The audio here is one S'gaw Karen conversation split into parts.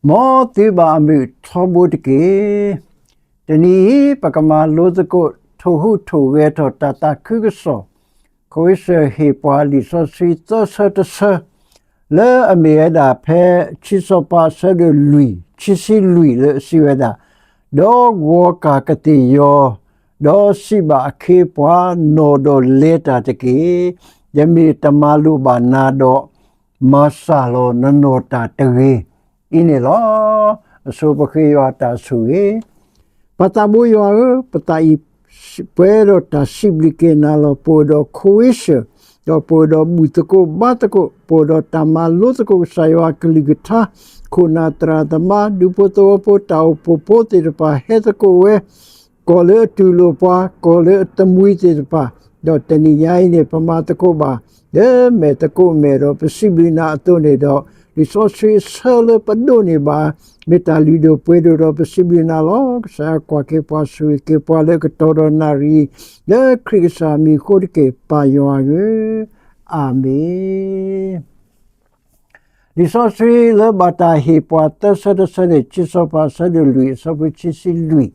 မ်သုဘၣ်အမုာ်ထီဘိတက့ၢ်. တနံၤအံၤ ပကမၤလိသကိး ထိၣ်ဟူးထိၣ်ဂဲၤထီၣ်တၢ်သးခုကစီၣ်, ခဝ့ၡၢၣ်ဟ့ၣ်ပှၤလံာ်စီဆှံသၢဆၢတဆၢ, လၢအမ့ၢ်ဝဲဒၣ်ဖဲ ခံစီၤပၤအဆၢဒိၣ်လွံၢ် ခံဆံလွံၢ်လၢအစံးဝဲဒၣ်, ဒီးဂီၤကၢ်ကသ့ၣ်ယီၤ, ဒီးစံးဘၣ်အခ့အပှၤ, နီၢ်ဒီးလဲၤတၢ်တက့ၢ်. ယမ့ၢ်တမၤလိာ်ဘၣ်နၤဒီး, မၤစၢ်လီၤနနီၢ်တၢ်တဂ့ၤ. အံၤန့ၣ်လီၤ. အဆိပဃ့ယွၤတၢ်ဆိၣ်ဂ့ၤ. ပၢ်သးဘိယွၤဧၢ, ပသးအံၤပှဲၤဒီးတၢ်စံးဘျုးက့ၤနၤလီၤ. ပအိၣ်ဒီးခဝ့ၡၢၣ်, ဒီးပအိၣ်ဒီးဘူၣ်သကိးဘါသကိး, ပအိၣ်ဒီးတၢ်မၤလိသကိးကစၢ်ယွၤအကလုၢ်ကထါ, ခိၣ်နၢ်သရၣ်သမါ, ဒူဖိသဝီဖိ, တၢ်အိၣ်ဖှိၣ်ဖိသ့ၣ်တဖၣ်ဟဲသကိးဝဲ, ကီၢ်လၢအတူၢ်လိာ်ပှၤ, ကီၢ်လၢအတမှံၤသ့ၣ်တဖၣ်, ဒီးတနံၤညါအံၤန့ၣ် ပမၤသကိးဘၣ် လၢမဲာ်သကိးမဲာ်ဒီးပစံးဘျုးနၤအသိးန့ၣ်ဒီး, လံာ်စီဆှံအဆၢလၢပဒိးန့ၢ်ဘၣ်, မ့ၢ်တၢ်လုၢ်ဒိၣ်ပှ့ၤဒိၣ်ဒီးပစံးဘျုးနၤလီၤ. ကစၢ်ယွၤကွၢ်က့ၤပှၤဆိၣ်ဂ့ၤက့ၤပှၤလၢအကတီၢ်ဒီးနၣ်ရံၣ်, လၢခရံာ်ကစၢ်မံၤအဃိတက့ၢ်. ပၢ်ယွၤဧၢ, အၤမ့ၣ်. လံာ်စီဆှံလၢဘၣ်တၢ်ဟ့ၣ်ပှၤသၢဆၢတဆၢန့ၣ် ခံစီၤပၤအဆၢဒိၣ်လွံၢ် အဆၢဖိခံဆံလွံၢ်,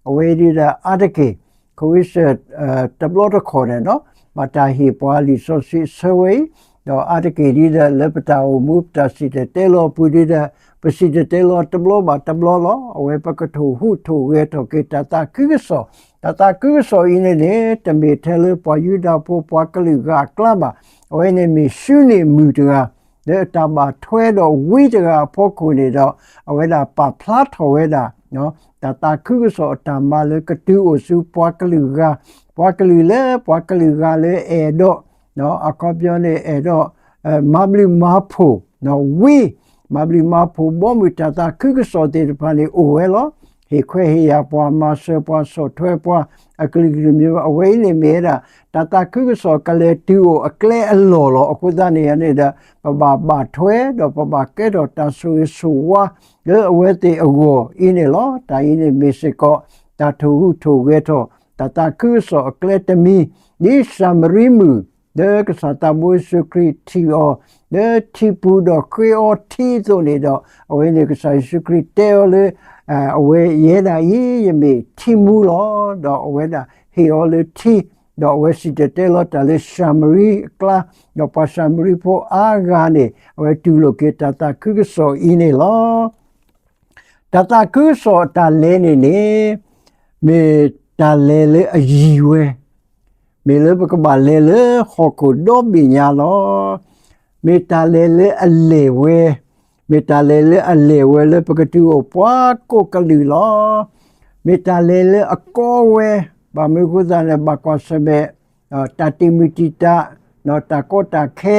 အဝဲဒၣ်ဒီးအါတက့ၢ်, ခဝ့ၡၢၣ်တဘျီတခီၣ်န့ၣ်, ဘၣ်တၢ်ဟ့ၣ်ပှၤလံာ်စီဆှံအဆၢဝဲအံၤ, ဒီးအါတက့ၢ်ဒ်ဒီးလၢပတၢ်အိၣ်မူပတၢ်စံၣ်တဲၤတဲလီၤအပူၤဒ်ဒီး, ပစံၣ်တဲၤတဲလီၤတဘျီဘၣ်တဘျီလီၤ. အဝဲပကထိၣ်ဟူးထိၣ်ဂဲၤထီၣ်က့ၤတၢ်သးခုကစီၣ်, တၢ်သးခုကစီၣ်အံၤန့ၣ်န့ၣ် တမ့ၢ်ထဲလၢပှၤယူဒၤဖိပှၤကလုာ်ဂၤအကျါဘၣ်. အဝဲန့ၣ်မ့ၢ်ၡူန့ၢ်မုၢ်တဂၤ, လၢအတၢ်ဘၣ်ထွဲဒီးဝံတဂၤအဖီခိၣ်န့ၣ်ဒီး, အဝဲဒၣ်ပာ်ဖျါထီၣ်ဝဲဒၣ် တၢ်သးခုကစီၣ်အတၢ်မၤလၢကတုၤအိၣ်ဆူပှၤကလုာ်ဂၤ, ပှၤကလုာ်လၢပှၤကလုာ်ဂၤလၢအဲၣ်ဒိး, အခီပညီန့ၣ်အဲၣ်ဒိး မၤဘျုးမၤဖှိၣ်, ဝံ, မၤဘျုးမၤဖှိၣ်ဘီမုၢ်တၢ်သးခုကစီၣ်သ့ၣ်တဖၣ်န့ၣ်အိၣ်ဝဲလီၤ. ဟ့ၣ်ခွဲးဟ့ၣ်ယာ်ပှၤ, မၤစၢၤပှၤ, ဆီၣ်ထွဲပှၤ, အကလုာ်ကလုာ်မ့ၢ်ဝဲ, အဝဲအံၤန့ၣ်မ့ၢ်ဝဲဒၣ် တၢ်သးခုကစီၣ်ကလဲၤတုၤအိၣ်အကျဲအလီၢ်လီၤ. အဃိသတးန့ၣ်န့ၣ်ဒီး, ပဘၣ်ဘၣ်ထွဲဒီးပဘၣ်ကဲထီၣ်တၢ်ဆိၣ်ဂ့ၤဆိၣ်ဝါ လၢအဝဲသ့ၣ်အဂီၢ်အံၤန့ၣ်လီၤ. တၢ်အံၤန့ၣ်မ့ၢ်စ့ၢ်ကီး တၢ်ထိၣ်ဟူးထိၣ်ဂဲၤထီၣ် တၢ်သးခုကစီၣ်အကျဲတမံၤ, ဒ်ၡၤမရံမုၣ် လၢကစၢ်သးဘိယ့ၣ်ၡူးခရံာ်ထံၣ်အီၤ လၢထံပူၤဒီးဃ့အီထံအသိးန့ၣ်ဒီး, အဝဲန့ၣ်ကစၢ်ယ့ၣ်ၡူးခရံာ်တဲအီၤလၢ အဝဲယဲဒၣ်အံၤ ယမ့ၢ်ထံမူလီၤ. ဒီးအဝဲဒၣ်ဟ့ၣ်အီၤလၢထံ, ဒီးအဝဲစံၣ်တဲၤတဲလီၤတၢ်လၢၡၤမရံအကျါ, ဒီးပှၤၡၤမရံဖိအါဂၤန့ၣ် အဝဲတူၢ်လိာ်က့ၤတၢ်သးခုကစီၣ်အံၤန့ၣ်လီၤ. တၢ်သးခုကစီၣ်အတၢ်လဲၤန့ၣ်န့ၣ်, မ့ၢ်တၢ်လဲၤလၢအယံာ်ဝဲ, မ့ၢ်လၢပကဘၣ်လဲၤလၢဟီၣ်ခိၣ်ဒီဘ့ၣ်ညါလီၤ. မ့ၢ်တၢ်လဲၤလၢအလဲၢ်ဝဲ, မ့ၢ်တၢ်လဲၤလၢအလဲၢ်ဝဲလၢပကတုၤအိၣ်ပှၤကိးကလုာ်လီၤ. မ့ၢ်တၢ်လဲၤလၢအကီဝဲ, ဘၣ်မနုၤအဃိသတးန့ၣ် ဘၣ်ကွၢ်ဆၢၣ်မဲာ် တၢ်တံာ်မုၢ်တံာ်တာ်, တၢ်ကီတၢ်ခဲ,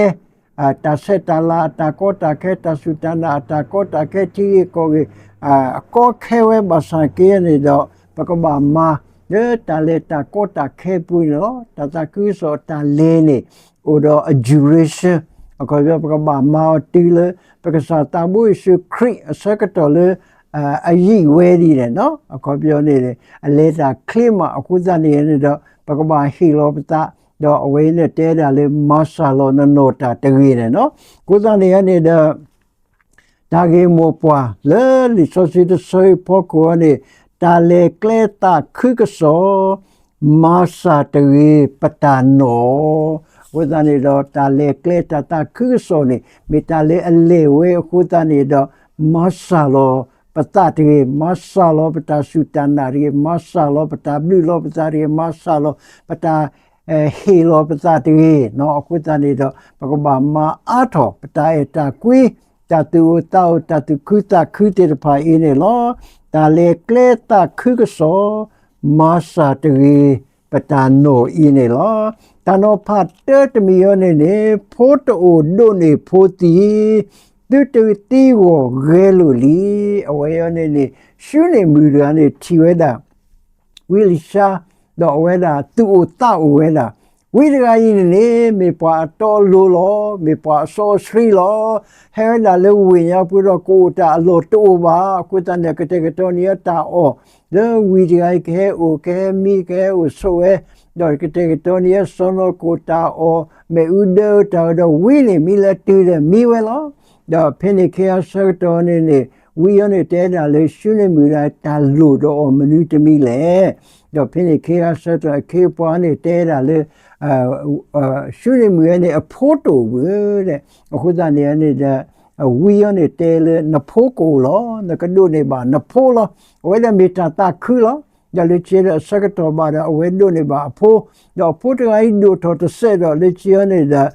တၢ်ဆဲးတၢ်လၤအတၢ်ကီတၢ်ခဲ, တၢ်စူၢ်တၢ်နာ်အတၢ်ကီတၢ်ခဲ, ထံဂ့ၢ်ကီၢ်ဂ့ၢ် အကီခဲဝဲဘၣ်ဆၣ်က့န့ၣ်ဒီး, ပကဘၣ်မၤ လၢတၢ်လဲၤတၢ်ကီတၢ်ခဲအပူၤန့ၣ်လီၤ. တၢ်သးခုကစီၣ်အတၢ်လဲၤန့ၣ် အိၣ်ဒီးအ duration, အခီပညီပကဘၣ်မၤအီၤတုၤလၢ ပကစၢ်သးဘိယ့ၣ်ၡူးခရံာ်အဆၢကတီၢ်လၢ အယံာ်ဝဲဒ်န့ၣ်, အခီပညီန့ၣ် အလဲၤတၢ်ချ့မး, အဃိသတးန့ၣ်န့ၣ်ဒီး ပကဘၣ်ဟ့ၣ်လီၤပသး, ဒီးအဝဲအံၤန့ၣ်တဲဒၣ်လၢမၤစၢ်လီၤနနီၢ်တၢ်တဂ့ၤန့ၣ်လီၤ. အဃိသတးန့ၣ်န့ၣ်ဒီး တၢ်ဂ့ၢ်မိၢ်ပှၢ်လၢလံာ်စီဆှံတဆၢအံၤအဖီခိၣ်အံၤန့ၣ်, တၢ်လဲၤကျဲတၢ်သးခုကစီၣ် မၤစၢ်တဂ့ၤပတၢ်နီၢ်, အဃိသတးန့ၣ်ဒီး တၢ်လဲၤကျဲတၢ်သးခုကစီၣ်န့ၣ် မ့ၢ်တၢ်လၢအလဲၢ်ဝဲအဃိသတးန့ၣ်ဒီး မၤစၢ်လီၤပသးတဂ့ၤ, မၤစၢ်လီၤပတၢ်စူၢ်တၢ်နာ်တဂ့ၤ, မၤစၢ်လီၤပတၢ်ဘျုးလီၤပသးတဂ့ၤ, မၤစၢ်လီၤပတၢ် ဟ့ၣ်လီၤပသးတဂ့ၤ, အဃိသတးန့ၣ်ဒီး ပကဘၣ်မၤအါထီၣ် ပတၢ်အဲၣ်တၢ်ကွံ, တၢ်သူၣ်အိၣ်သးအိၣ်, တၢ်သူၣ်ခုသးခုသ့ၣ်တဖၣ်အံၤန့ၣ်လီၤ. တၢ်လဲၤကျဲသးခုကစီၣ် မၤစၢ်တဂ့ၤ ပတၢ်နီၢ်အံၤန့ၣ်လီၤ. တၢ်နီၤဖးတၢတမံၤအံၤန့ၣ်န့ၣ်, ဖိတအိၣ်ဒိးန့ၢ်ဖိသံ, သုတသံဂီၢ်ဂဲၤလိာ်လံ. အဝဲအံၤန့ၣ်န့ၣ် ၡူန့ၢ်မုၣ်တဂၤန့ၣ်ထံၣ်ဝဲဒၣ် ဝံလံၤၡါ, ဒီးအဝဲဒၣ်သူၣ်အိၣ်သးအိၣ်ဝဲဒၣ်. ဝံတဂၤအံၤန့ၣ်န့ၣ် မ့ၢ်ပှၤအတီအလိၤလီၤ, မ့ၢ်ပှၤအစီအဆှံလီၤ. ဟဲဝဲဒၣ်လၢဝ့ၢ်ညါပူၤဒီးကအိၣ်တၢ်အလီၢ်တအိၣ်ဘၣ်. အဃိသတးန့ၣ် ကတဲာ်ကတီၤန့ၢ်အတၢ်အီၣ် လၢဝံတဂၤအံၤကဟဲအိၣ် ကဟဲမံ ကဟဲအိၣ်ဆိးဝဲ, ဒီးကတဲာ်ကတီၤန့ၢ်အစီၢ်နီၤ ကအိၣ်တၢ်အီၣ် မ့ၣ်အူဒၢတၢ်အီၣ်ဒီး ဝံန့ၣ်မံလၢတုၤဒီးမံဝဲလီၤ. ဒီးဖဲန့ၣ်အခါအဆၢကတီၢ်န့ၣ်န့ၣ် ဝံအီၤန့ၣ်တဲဒၣ်လၢ ၡူနံၣ်မုၣ်ဒၣ်တၢ်လိၣ်ဒီးအီၤမနုၤတမံၤလဲၣ်. ဒီးဖဲန့ၣ်ခ့ဟးဆၢထၢၣ်အခ့အပှၤန့ၣ်တဲဒၣ်လၢ ၡူနံၣ်မုၣ်အံၤန့ၣ် အဖိတအိၣ်ဘၣ်ဒီး အဃိသတးန့ၣ်န့ၣ်ဒီး ဝံအီၤန့ၣ်တဲလၢ နဖိကအိၣ်လီၤ, နကဒိးန့ၢ်ဘၣ်နဖိလီၤ. အဝဲဒၣ်မ့ၢ်တၢ်သးခုလီၤ. ဒီးလၢခံဒီးအဆၢကတီၢ်ဘၣ်ဒီး အဝဲဒိးန့ၢ်ဘၣ်အဖိ, ဒီးအဖိတဂၤအံၤဒိၣ်ထီၣ်တစဲးဒီး လၢခံအံၤန့ၣ်ဒီး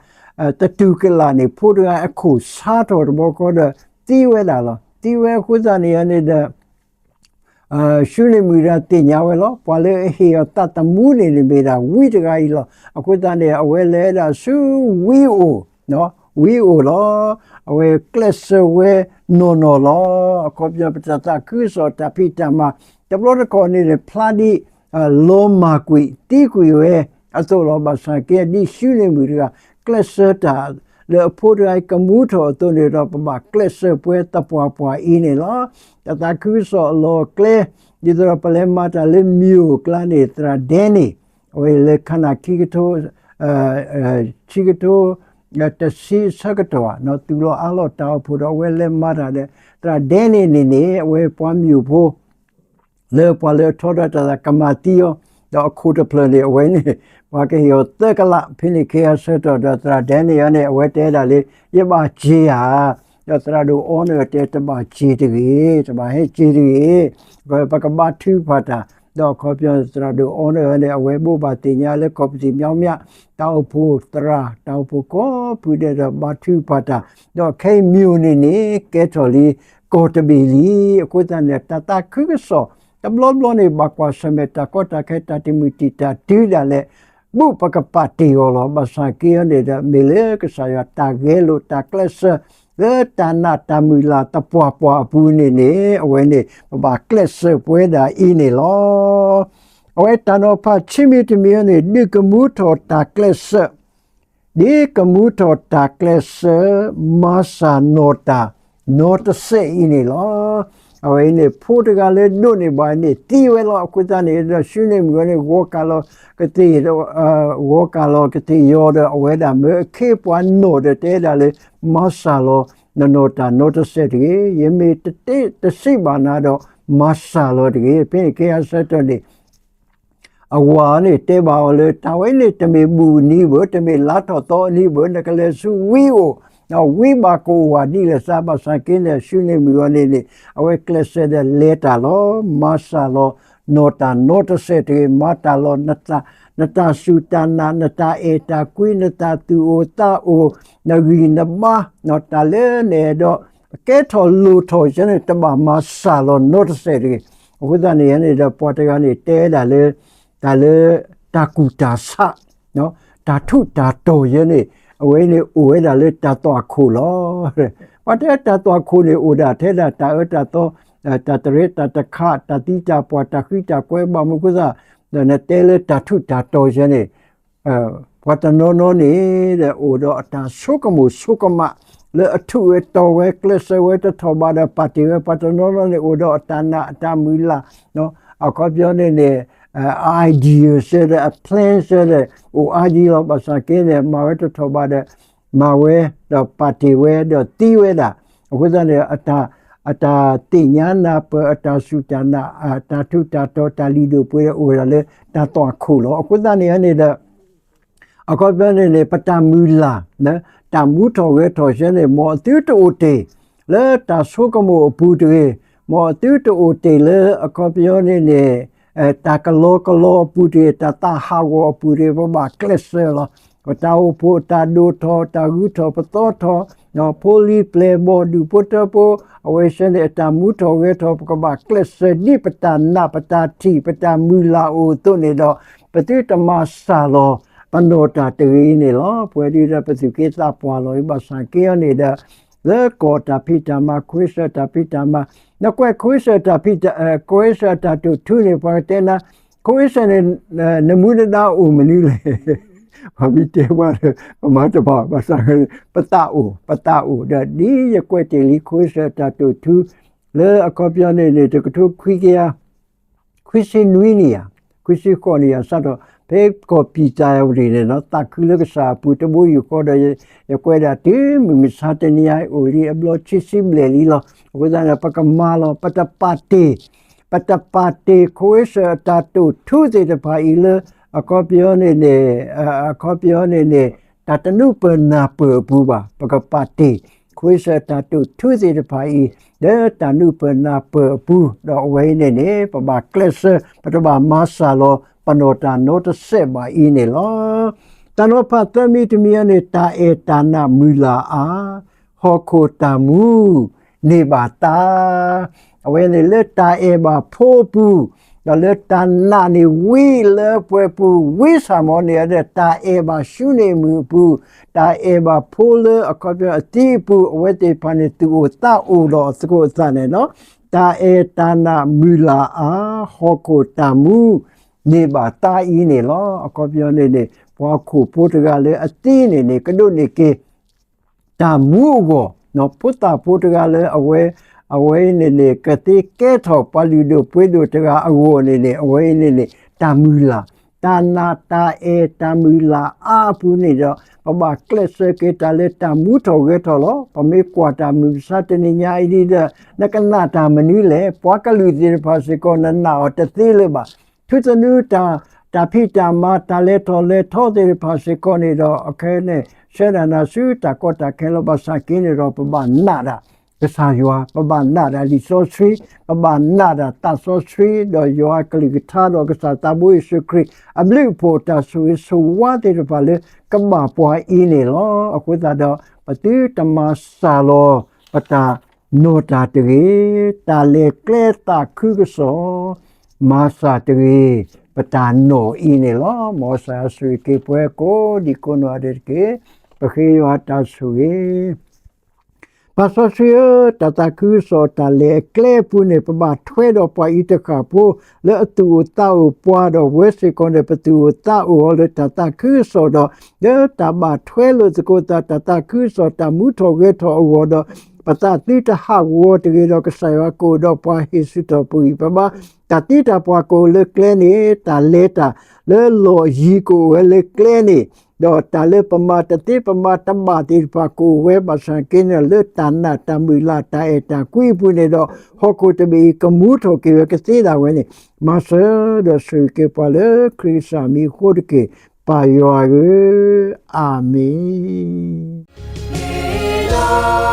တတူၢ်ကလာ်န့ၣ် ဖိတဂၤအခိၣ်ဆါထီၣ်တဘျီဃီဒီး သံဝဲဒၣ်လီၤ. သံဝဲအဃိသတးန့ၣ်န့ၣ်ဒီး ၡူနံၣ်မုၣ်ဒၣ်သ့ၣ်ညါဝဲလီၤ. ပှၤလၢအဟ့ၣ်အီၤသးသမူန့ၣ်န့ၣ်မ့ၢ်ဒၣ်ဝံတဂၤအံၤလီၤ. အဃိသတးန့ၣ် အဝဲလဲၤဒၣ်ဆူဝံအိၣ်, ဝံအိၣ်လီၤ. အဝဲကျဲးစၢးဝဲနီၢ်နီၢ်လီၤ. အခီပညီပတၢ်သးခုကစီၣ်တၢ်ဖံးတၢ်မၤ တဘျီတခီၣ်န့ၣ်န့ၣ် ဖျါဒ် လီၤမၢ်ကွံာ်သံကွံာ်ဝဲအသိးလီၤ. ဘၣ်ဆၣ်က့ ဒ်ၡူနံၣ်မုၣ်တဂၤ ကျဲးစၢးတၢ်လၢအဖိတဂၤအံၤကမူထီၣ်အသိးန့ၣ်ဒီး ပဘၣ်ကျဲးစၢးပှဲၤသပှၢ်ပှၢ်အံၤန့ၣ်လီၤ. တၢ်သးခုကစီၣ်အလီၢ်အကျဲ ဒ်သိးဒီးပလဲၤမၤတၢ်လၢမံၤအိၣ်ကျါန့ၣ် သရၣ်ဒဲန့ၣ် အဝဲလၢခနၣ်ခံကထိ ခံကထိ တဆံအဆၢကတီၢ် သုးလီၤအါလီၤတၢ်အိၣ်ဖှိၣ်ဒီးအဝဲလဲၤမၤတၢ်ဒီး သရၣ်ဒဲန့ၣ်န့ၣ်န့ၣ် အဝဲပှၤမံၤအိၣ်ဖိ လၢပှၤလၢအထီဒါတၢ်ကမၤသံအီၤ, ဒီးအခိၣ်တဖျၢၣ်န့ၣ် အဝဲန့ၣ် ပှၤကဟ့ၣ်အီၤသၢကလး ဖဲန့ၣ်ခ့ဟးဆၢထၢၣ်ဒီးသရၣ်ဒဲန့ၣ်အံၤန့ၣ် အဝဲတဲဒၣ်လၢ ယဘၣ်စ့ဧါ, ဒီးသရၣ်ဒိၣ်အီနုၢ်တဲ တဘၣ်စ့တဂ့ၤ, တဘၣ်ဟဲစ့တဂ့ၤ, ပကဘါထုကဖၣ်တၢ်, ဒီးအခီပညီသရၣ်ဒိၣ်အီနုၢ်န့ၣ် အဝဲဘိးဘၣ်သ့ၣ်ညါလၢ ခီပသံၣ်မၠီမၠး တၢ်အိၣ်ဖှိၣ်သရၣ် တၢ်အိၣ်ဖှိၣ်ကိးဖုဒဲးဒီးဘါထုကဖၣ်တၢ်, ဒီးခဲအံၤမံၤအိၣ်န့ၣ်န့ၣ် ကဲထီၣ်လံ ကီၢ်တဘ့ၣ်လံ. အဃိသတးန့ၣ် တၢ်သးခုကစီၣ် တဘျီဘျီန့ၣ် ဘၣ်ကွၢ်ဆၢၣ်မဲာ်တၢ်ကီတၢ်ခဲ တၢ်တမုာ်တံာ်တာ်တုၤဒၣ်လဲာ် ဘူးပကပာ်တ့ၢ်အီၤလီၤ. ဘၣ်ဆၣ်က့အီၤန့ၣ်ဒီး မ့ၢ်လၢကစၢ်ယွၤတၢ်ဂဲၤလိာ်တၢ်ကျဲးစၢး လၢတၢ်နးတၢ်မုၢ်လၢ်သပှၢ်ပှၢ်အပူၤန့ၣ်န့ၣ် အဝဲန့ၣ် ပဘၣ်ကျဲးစၢးပှဲၤဒၣ်အံၤန့ၣ်လီၤ. အဝဲတၢ်နီၤဖးခံမံၤတမံၤအံၤန့ၣ် ဒုးကမူထီၣ်တၢ်ကျဲးစၢး ဒ်ကမူထီၣ်တၢ်ကျဲးစၢး မၤစၢ်နီၢ်တၢ် နီၢ်တစဲးအံၤန့ၣ်လီၤ. အဝဲအံၤန့ၣ် ဖိတဂၤလၢဒိးန့ၢ်ဘၣ်န့ၣ် သံဝဲလီၤ. အဃိသတးန့ၣ်ဒီး ၡူနံၣ်မုၣ်န့ၣ် ဂီၤကၢ်လီၤကသ့ၣ် ဂီၤကၢ်လီၤကသ့ၣ်ယီၤဒီး အဝဲဒၣ်မၢအခ့အပှၤနီၢ်ဒီးတဲဒၣ်လၢ မၤစၢ်လီၤနနီၢ်တၢ်နီၢ်တစဲးတဂ့ၤ. ယမ့ၢ်တစံးဘၣ်နၤဒီး မၤစၢ်လီၤတဂ့ၤ. ဖဲန့ၣ်ခ့ဟးဆၢထၢၣ်န့ၣ် အဝၤန့ၣ်တဲဘၣ်အီၤလၢ တၢ်ဝဲန့ၣ်တမ့ၢ်ဘူၣ်အနံၤဘၣ်, တမ့ၢ်လါထီၣ်သီအနံၤဘၣ်, နကလဲၤဆူဝံအိၣ်, ဝံဘၣ်ကအိၣ်ဝဲဒ်လဲၣ်သး. ဘၣ်ဆၣ်က့န့ၣ် ၡူနံၣ်မုၣ်အံၤန့ၣ်န့ၣ် အဝဲကျဲးစၢးဒီးလဲၤတၢ်လီၤ. မၤစၢ်လီၤနီၢ်တၢ်နီၢ်တစဲးတဂ့ၤ, မၤတၢ်လီၤ နတၢ်စူၢ်တၢ်နာ်, နတၢ်အဲၣ်တၢ်ကွံ, နတၢ်သူၣ်အိၣ်သးအိၣ်, နဂံၢ်နဘါ, တၢ်လၢနအဲၣ်ဒိး ကဲထီၣ်လိၣ်ထီၣ်ယဲန့ၣ် တဘၣ်မၤစၢ်လီၤနီၢ်တစဲးတဂ့ၤ. အဃိသတးန့ၣ်န့ၣ်ဒီး ပှၤတဂၤန့ၣ်တဲဒၣ်လၢ တၢ်လၢ တၢ်ကူၣ်တၢ်ဆး တၢ်ထူးတၢ်တီၤယဲန့ၣ် အဝဲန့ၣ်အိၣ်ဝဲဒၣ်လၢတၢ်သွၣ်ခိၣ်လီၤ. ပှၤတဲတၢ်သွၣ်ခိၣ်န့ၣ် အိၣ်ဒၣ်ထဲဒၣ်တၢ်အၢတၢ်သီ, တၢ်တရဲတၢ်တခး, တၢ်သံတၢ်ပှၢ်, တၢ်ဃံတၢ်ကွဲး ဘၣ်မနုၤအဃိသတး ဒီးနတဲလၢတၢ်ထူးတၢ်တီၤယဲန့ၣ် ပှၤတနီၤနီၤန့ၣ်ဒီး အိၣ်ဒီးအတၢ်ဆိကမိၣ်ဆိကမး လၢအထူးဝဲတီၤဝဲ ကျဲးစၢးဝဲတထီၣ်ဘးဒီး ပာ်တ့ၢ်ဝဲ. ပှၤတနီၤနီၤန့ၣ် အိၣ်ဒီးအတၢ်နာ်အတၢ်မုၢ်လၢ် အခီပညီန့ၣ်န့ၣ် idea စဲဒီး အ plan စဲဒီး အိၣ်အါယံၤလီၤ. ဘၣ်ဆၣ်က့န့ၣ် မၤဝဲတထီၣ်ဘးဒီး မၤဝဲ ဒီးပာ်တ့ၢ်ဝဲ ဒီးသံဝဲဒၣ်. အဃိသတးန့ၣ် အတၢ်သ့ၣ်ညါနၢ်ပၢၢ် အတၢ်စူၢ်တၢ်နာ် အတၢ်ထူးတၢ်တီၤ တၢ်လံၤဒိၣ်ပှ့ၤဒီး အိၣ်ဝဲဒၣ်လၢတၢ်သွၣ်ခိၣ်လီၤ. အဃိသတးန့ၣ်န့ၣ်ဒီး အခီပညီန့ၣ်န့ၣ် ပတၢ်မုၢ်လၢ် တၢ်မူထီၣ်ဂဲၤထီၣ်ယဲန့ၣ် မ်အသုတအိၣ်တ့ၢ် လၢတၢ်ဆိကမိၣ်အပူၤတဂ့ၤ, မ်အသုတအိၣ်တ့ၢ်လၢ အခီပညီန့ၣ်န့ၣ် တၢ်ကလီကလီအပူၤတဂ့ၤ, တၢ်သးဟးဂီၤအပူၤတဂ့ၤ, ပဘၣ်ကျဲးစၢးလီၤ. ပတၢ်အိၣ်ဖှိၣ်တၢ်ဒိၣ်ထီၣ် တၢ်ဂုၤထီၣ်ပသီထီၣ် ဖိလံၤပျဲၢ်ဘီၣ် ဒူၣ်ဖိထၢဖိ အဝဲသ့ၣ်န့ၣ် အတၢ်မူထီၣ်ဂဲၤထီၣ် ပကဘၣ်ကျဲးစၢးဒ်ပတၢ်နာ် ပတၢ်ထံၣ် ပတၢ်မုၢ်လၢ်အိၣ်အသိးန့ၣ်ဒီး ပသုတမၤစၢ်လီၤ ပနီၢ်တၢ်တဂ့ၤအံၤန့ၣ်လီၤ. ပဝဲဒၣ်ဒီးပသူၣ်က့သးပှၢ်လီၤအံၤ ဘၣ်ဆၣ်က့အီၤန့ၣ်ဒီး လၢကီၢ်တၢ်ဖံးတၢ်မၤ ခိအ့စၢၣ်တၢ်ဖံးတၢ်မၤ နကွၢ်ခိအ့စၢၣ်တၢ်ဖံး ခိအ့စၢၣ်အတၢ်တိာ်ထူန့ၣ် ပှၤကတဲနၤ ခိအ့စၢၣ်န့ၣ် နမူနဒါအိၣ်မနုၤလဲၣ် ပှၤမ့ၢ်တဲပှၤဒီး ပမၤတဘၣ်ဘၣ်ဆၣ် ပသးအိၣ် ပသးအိၣ်ဒီး ဒ်ယကွဲးတ့ၢ်လံ ခိအ့စၢၣ်အတၢ်တိာ်ထူ လၢအခီပညီန့ၣ်န့ၣ် တကထိခွံကယၤ ခွံဆံနွံနံၣ်ယၤ ခွံဆံဃိးနံၣ်ယၤ စးထီၣ် ဖဲကီၢ်ပံၤတၢ်ဝရံၣ်န့ၣ် သးခုလၢကစၢ်အပူၤတဘိယူၢ်ဃီဒီး ယကွဲးဒၣ်တုၤမုၢ်မဆါတနံၤအံၤ အိၣ်လံအဘျီခံဆံဘျဲၣ်လံလီၤ. အဃိသတးန့ၣ် ပကမၤလီၤ ပတပာ်တ့ၢ် ပတပာ်တ့ၢ် ခိအ့စၢၣ်အတၢ်တိာ်ထူသ့ၣ်တဖၣ်အံၤလၢ အခီပညီန့ၣ်န့ၣ် အခီပညီန့ၣ်န့ၣ် တၢ်တနူးပၢၢ်နၢ်ပၢၢ်အပူၤဘၣ်. ပကပာ်တ့ၢ် ခိအ့စၢၣ်အတၢ်တိာ်ထူသ့ၣ်တဖၣ်အံၤ လၢတၢ်နူးပၢၢ်နၢ်ပၢၢ်အပူၤ ဒီးအဝဲအံၤန့ၣ်န့ၣ် ပဘၣ်ကျဲးစၢး ပတဘၣ်မၤစၢ်လီၤ ပနီၢ်တၢ်နီတစဲးဘၣ်အံၤန့ၣ်လီၤ. တၢ်နီၤဖးသၢမံၤတမံၤအံၤန့ၣ် တၢ်အဲၣ်တၢ်နာ်မုၢ်လၢ်အါ ဟီၣ်ခိၣ်တၢ်မူ န့ၢ်ဘၣ်တၢ် အဝဲန့ၣ်လၢတၢ်အဲၣ်ဘၣ်ဖိအပူၤ, ဒီးလၢတၢ်နာ်န့ၣ်ဝံလၢပှဲၤပူၤ ဝံစၢ်မီၤန့ၣ် တၢ်အဲၣ်ဘၣ်ဆူန့ၣ်မုၢ်အပူၤ, တၢ်အဲၣ်ဘၣ်ဖိလၢအခီပညီအသံအပူၤ အဝဲသ့ၣ်တဖၣ်န့ၣ် သူၣ်အိၣ်သးအိၣ်ဒီးအသကိးအသးန့ၣ်လီၤ. တၢ်အဲၣ်တၢ်နာ်မုၢ်လၢ်အါ ဟီၣ်ခိၣ်တၢ်မူ န့ၢ်ဘၣ်တၢ်အံၤန့ၣ်လီၤ. အခီပညီန့ၣ်န့ၣ် ပှၤခိၣ်ဖိတဂၤလၢအသံန့ၣ်န့ၣ် ကဒိးန့ၢ်က့ၤ တၢ်မူအဂီၢ်, ဖိသၣ်ဖိတဂၤလၢအဝဲ အဝဲအံၤန့ၣ်န့ၣ် ကသ့ကဲထီၣ်ပှၤလုၢ်ဒိၣ်ပှ့ၤဒိၣ်တဂၤအဂီၢ်န့ၣ်န့ၣ် အဝဲအံၤန့ၣ်န့ၣ် တၢ်မုၢ်လၢ်, တၢ်နာ်တၢ်အဲၣ်တၢ်မုၢ်လၢ်အါအပူၤန့ၣ်ဒီး ပဘၣ်ကျဲးစၢးက့ၤတၢ်လၢတၢ်မူထီၣ်ဂဲၤထီၣ်လီၤ. ပမ့ၢ်ကွၢ်တၢ်မုၢ်မဆါတနံၤညါအံၤဒီး နကနာ်တၢ်မနုၤလဲၣ်. ပှၤကလုာ်သ့ၣ်တဖၣ်စ့ၢ်ကီး နနာ်အီၤတသ့လၢၤဘၣ်. ထူသနူတၢ် တၢ်ဖံးတၢ်မၤ တၢ်လဲၤထီၣ်လဲၤထီသ့ၣ်တဖၣ်စ့ၢ်ကီးန့ၣ်ဒီး အခဲန့ၣ် ဆှၢဒၣ်နၤဆူတၢ်ကီတၢ်ခဲလီၤ. ဘၣ်ဆၣ်က့န့ၣ်ဒီး ပဘၣ်နာ်ဒၣ်ကစၢ်ယွၤ, ပဘၣ်နာ်ဒၣ်လံာ်စီဆှံ, ပဘၣ်နာ်ဒၣ်သးစီဆှံ ဒီးယွၤအကလုၢ်ကထါ ဒီးကစၢ်သးဘိယ့ၣ်ၡူးခရံာ် အဘျုးအဖှိၣ် တၢ်ဆိၣ်ဂ့ၤဆိၣ်ဝါသ့ၣ်တဖၣ်လၢကဘၣ်ပှၤအံၤန့ၣ်လီၤ. အဃိသတးဒီး ပသုတမၤစၢ်လီၤ ပတၢ်နီၢ်တၢ်တဂ့ၤ, တၢ်လဲၤကျဲသးခုကစီၣ် မၤစၢ်တဂ့ၤ ပတၢ်နီၢ်အံၤန့ၣ်လီၤ. မ်ကစၢ်ယွၤဆိၣ်ဂ့ၤက့ၤပှၤကိးဒံးကိးနီၢ်ဂၤဒဲးတက့ၢ်. ပဃ့ယွၤတၢ်ဆိၣ်ဂ့ၤ ပၢ်စီဆှံဧၢ, တၢ်သးခုကစီၣ်တၢ်လဲၤအကျဲအပူၤန့ၣ် ပဘၣ်ထွဲဒီးပှၤအံၤတဃၣ်ဖိ လၢအသူၣ်အိၣ်သးအိၣ်ပှၤဒီး ဝဲစ့ၢ်ကီးန့ၣ် ပသူၣ်အိၣ်သးအိၣ်အီၤလၢတၢ်သးခုကစီၣ်ဒီး လၢတၢ်ဘၣ်ထွဲလိာ်သကိးသး တၢ်သးခုကစီၣ် တၢ်မူထီၣ်ဂဲၤထီၣ်အဂီၢ်ဒီး ပသးသုတဟးဂီၤတဂ့ၤဒီး ကစၢ်ယွၤကအိၣ်ဒီးပှၤ ဟ့ၣ်ဆူၣ်ထီၣ်ပဂံၢ်ပဘါ တၢ်သံတၢ်ပှၢ်ကအိၣ်လၢကျဲန့ၣ် တၢ်လဲၤတၢ်လၢလီၢ်ယံၤကအိၣ်ဝဲလၢကျဲန့ၣ် ဒီးတၢ်လၢပမၤတသ့ပမၤတဘၣ်သ့ၣ်တဖၣ်ကအိၣ်ဝဲ ဘၣ်ဆၣ်က့န့ၣ် လၢတၢ်နာ်တၢ်မုၢ်လၢ်တၢ်အဲၣ်တၢ်ကွံအပူၤန့ၣ်ဒီး ဟီၣ်ခိၣ်တဘ့ၣ်အံၤ ကမူထီၣ်က့ၤဝဲကသ့ဒၣ်ဝဲန့ၣ် မၤစၢၤဒီးဆိၣ်ဂ့ၤက့ၤပှၤလၢခရံာ်ကစၢ်မံၤအဃိတက့ၢ် ပၢ်ယွၤဧၢ, အၤမ့ၣ်.